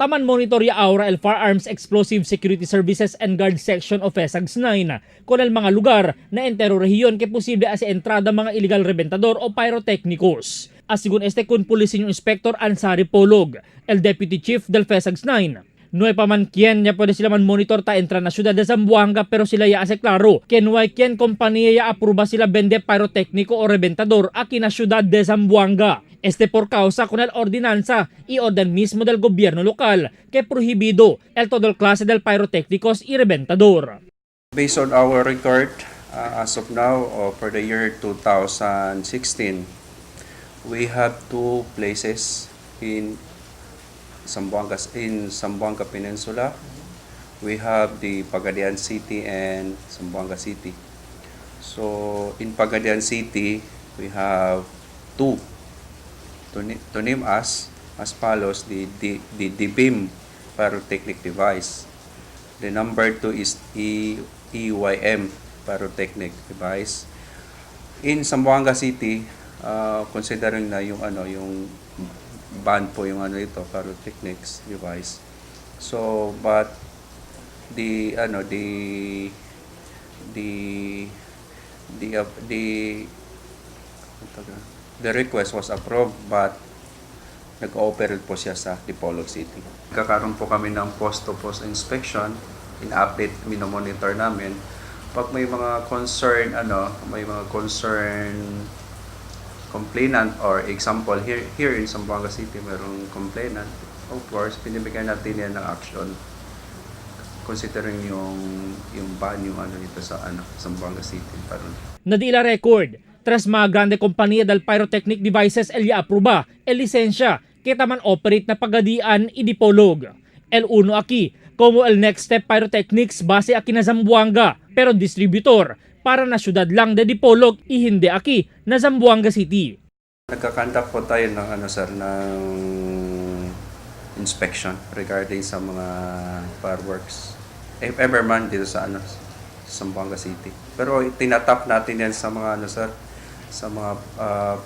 Taman monitor ya aura el Firearms Explosive Security Services and Guard Section of FESAGS 9 kon el mga lugar na entero rehiyon que posible as entrada mga illegal rebentador o pyrotechnicos. Asigun este kun Police Senior Inspector Ansari Polog, el Deputy Chief del FESAGS 9. No hay pa man quien ya pwede sila man monitor ta entra na syudad de Zamboanga, pero sila ya hace claro que no hay quien compañía ya aprueba sila vende pirotécnico o reventador aquí na syudad de Zamboanga. Este por causa con el ordinanza y orden mismo del gobierno local que prohibido el todo el clase del pirotécnicos y reventador. Based on our record, as of now, for the year 2016, we have two places in Zamboanga Peninsula. We have the Pagadian City and Zamboanga City. So in Pagadian City, we have two. To name as follows: the DBIM pyrotechnic device. The number two is EYM pyrotechnic device. In Zamboanga City, considering na yung ano, yung ban po yung ano ito, pyrotechnics device. So, but the ano the ano tawag na? The request was approved, but nag-ooperate po siya sa Dipolog City. Kakaroon po kami ng post-to-post inspection, in-update, minomonitor namin. Pag may mga concern, ano, may mga concern complainant or example here in Zamboanga City, merong complainant, of course, binibigyan natin yan ng action considering yung ban yung ano dito sa ano Zamboanga City parang. Nadila record, tres mga grande kompanya del pyrotechnic devices el ya aprueba el lisensya kita man operate na Pagadian y Dipolog. El uno aquí, como el Next Step Pyrotechnics base aquí na Zamboanga, pero distributor para na syudad lang de Dipolog y hindi aquí na Zamboanga City. Nagka-conduct po tayo ng ano, sir, ng inspection regarding sa mga fireworks. If ever man dito sa ano Zamboanga City. Pero tinatap natin yan sa mga ano, sir, sa mga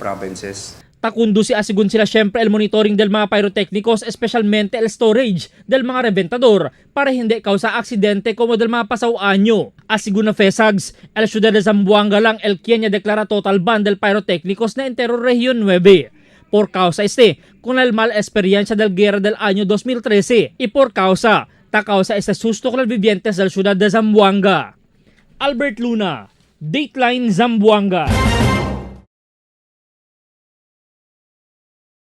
provinces. Takundo si asigun sila syempre el monitoring del mga pyrotechnicos, especialmente el storage del mga reventador para hindi causa aksidente como del mga pasaw anyo. Asigun na FESAGS, el ciudad de Zamboanga lang el quien ya declara total ban del pyrotechnicos na entero Región 9. Por causa este, con el mal experiencia del guerra del año 2013 y por causa, ta causa este susto con el vivientes del ciudad de Zamboanga. Albert Luna, Dateline Zamboanga.